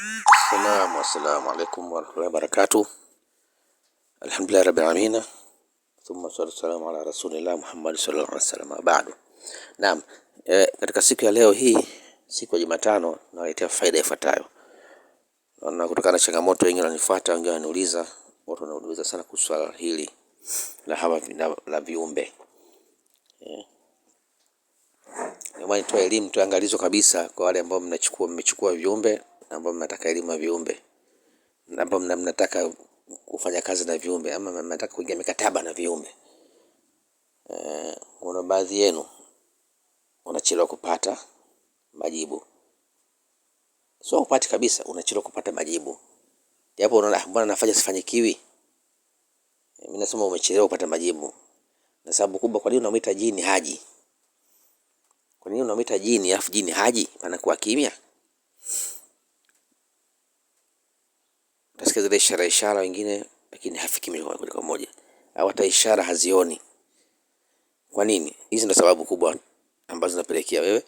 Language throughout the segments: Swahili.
Salamu wassalamu alaikum warahmatullahi wabarakatuh. Alhamdulillahi rabbil alamin. Thumma salatu wassalamu ala rasulillah Muhammad sallallahu alaihi wasallam. Ba'du. Naam, katika siku ya leo hii, siku ya Jumatano, nawaletea faida ifuatayo. Na kutokana na changamoto, wengi wananifuata, wengi wananiuliza, watu wanauliza sana kuhusu swala hili la hawa la viumbe. Naomba nitoe elimu, nitoe angalizo kabisa kwa wale ambao mmechukua viumbe na ambao mnataka elimu ya viumbe, na ambao mnataka kufanya kazi na viumbe ama mnataka kuingia mikataba na viumbe. Kuna baadhi yenu unachelewa kupata majibu. Sio upati kabisa, unachelewa kupata majibu. Japo unaona mbona nafanya sifanyikiwi. Mimi nasema umechelewa kupata majibu. Na sababu kubwa, kwa nini unamwita jini haji? Kwa nini unamwita jini alafu jini haji? Panakuwa kimya. Utasikia zile ishara ishara wengine, lakini hafiki moja kwa moja, au hata ishara hazioni. Kwa nini? Hizi ndo sababu kubwa ambazo zinapelekea wewe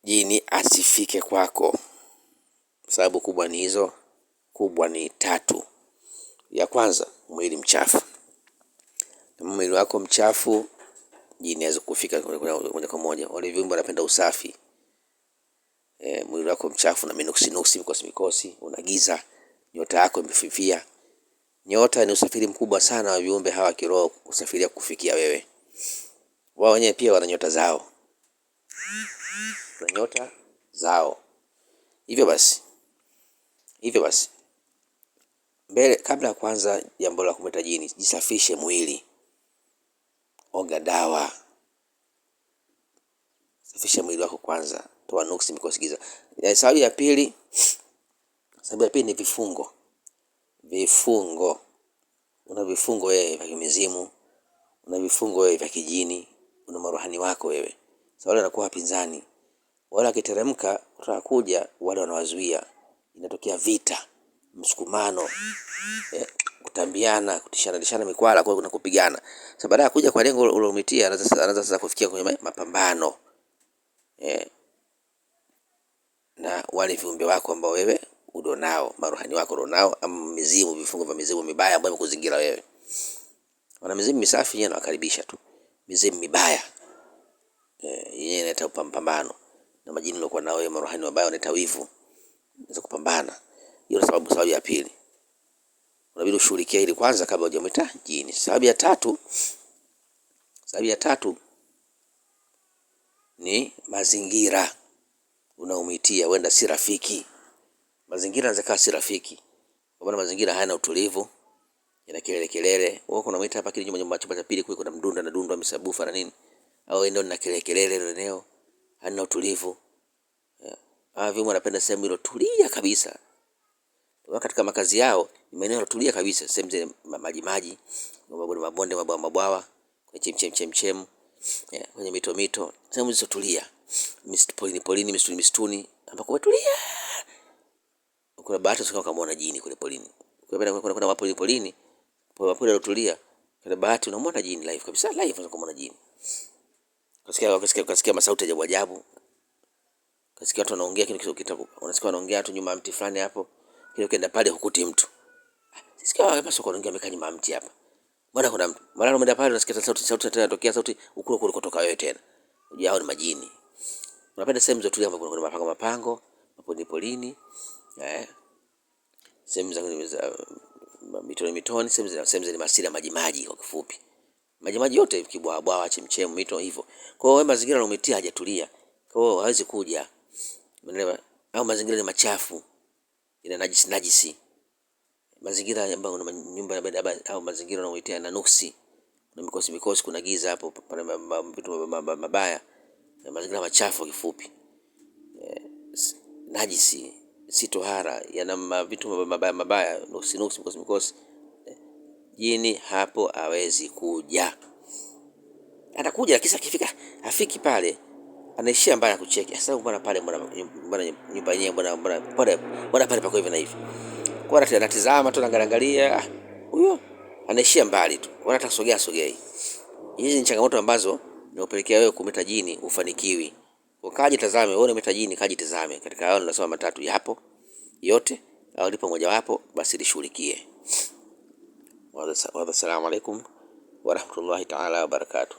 jini asifike kwako. Sababu kubwa ni hizo, kubwa ni tatu. Ya kwanza, mwili mchafu. Kama mwili wako mchafu, jini hawezi kufika moja kwa moja. Wale viumbe wanapenda usafi. Mwili wako mchafu na minuksi nuksi, mikosi mikosi, una giza, nyota yako imefifia. Nyota ni usafiri mkubwa sana wa viumbe hawa kiroho kusafiria kufikia wewe. Wao wenyewe pia wana nyota zao, wana nyota zao. Hivyo basi mbele, kabla ya kuanza jambo la kumleta jini, jisafishe mwili, oga dawa, safisha mwili wako kwanza, toa nuksi, mikosi, giza. Sababu ya pili, sababu ya pili ni vifungo. Vifungo, una vifungo wewe vya kimizimu, una vifungo wewe vya kijini, una maruhani wako wewe. Sasa wale wanakuwa wapinzani, wale wakiteremka kutaka kuja, wale wanawazuia, inatokea vita, msukumano, kutambiana, kutishana tishana mikwala, kwa kuna kupigana. Sasa baada ya kuja kwa lengo ulomitia, anaanza sasa kufikia kwenye mapambano na wale viumbe wako ambao wewe ulionao, maruhani wako ulionao, ama mizimu, vifungo vya mizimu mibaya ambayo imekuzingira wewe. Wana mizimu misafi yeye anawakaribisha tu, mizimu mibaya yeye inaleta pambano na majini uliokuwa nao wewe, maruhani wabaya wanaleta wivu, unaweza kupambana. Hiyo sababu, sababu ya pili unabidi ushughulikie hili kwanza kabla hujamwita jini. Sababu ya tatu, sababu ya tatu ni mazingira unaomitia, huenda si rafiki. Mazingira yanaweza kuwa si rafiki, kwa maana mazingira hayana utulivu, yana kelele kelele. Wewe unamwita hapa kile nyumba, chumba cha pili kule kuna mdunda na dundwa misabufa na nini, au eneo lina kelele kelele, ile eneo halina utulivu. Hawa viumbe wanapenda sehemu iliyotulia kabisa. Kwa katika makazi yao ni maeneo yaliyotulia kabisa, sehemu zenye maji maji, mabonde mabonde, mabwawa mabwawa, kwenye chem chem chem, kwenye mito mito, sehemu zilizotulia, misitu polini polini, misituni misituni, ambako kumetulia. Kuna bahati usikae ukamwona jini kule polini. Kuna mapoli polini, mapoli yaliyotulia, kuna bahati unamwona jini live kabisa, live unaweza kumwona jini. Ukasikia masauti ajabu ajabu. Ukasikia watu wanaongea kile kitu, unasikia wanaongea watu nyuma ya mti fulani hapo. Kile ukienda pale hukuti mtu. Sikia hapa sio wanaongea wamekaa nyuma ya mti hapa. Mbona kuna mtu? Mara umeenda pale unasikia sauti, sauti tena inatokea sauti ukule kule kutoka wewe tena. Unajua hao ni majini. Unapenda sehemu za tulivu ambapo kuna mapango mapango, mapoli polini, sehemu za mitoni mitoni, sehemu za masiri ya maji maji kwa kifupi. Maji maji yote kibwa bwawa, chemchemu, mito hivyo. Kwa hiyo mazingira yanayomitia hajatulia. Kwa hiyo hawezi kuja. Umeelewa? Au mazingira ni machafu, ina najisi najisi. Mazingira ambayo una nyumba ya baba au mazingira unayoitia na nuksi, kuna mikosi mikosi, kuna giza hapo, pana vitu mabaya, na mazingira machafu kifupi. Najisi, si tohara, yana vitu mabaya mabaya, nuksi nuksi, mikosi mikosi. Jini hapo hawezi kuja. Atakuja lakini akifika afiki pale anaishia mbaya kucheki. Sasa mbona pale, mbona nyumba yenyewe, mbona mbona mbona mbona pale pako hivi na hivi. Kwa hiyo anatizama tu, anaangalia, huyo anaishia mbali tu, wala hata kusogea sogei. Hizi ni changamoto ambazo zinakupelekea wewe kumleta jini ufanikiwi. Kwa kajitazame, wewe unaita jini, kajitazame katika hayo ninasema matatu yapo yote au lipo mojawapo, basi lishughulikie. Wassalamu alaikum warahmatullahi taala wabarakatuh.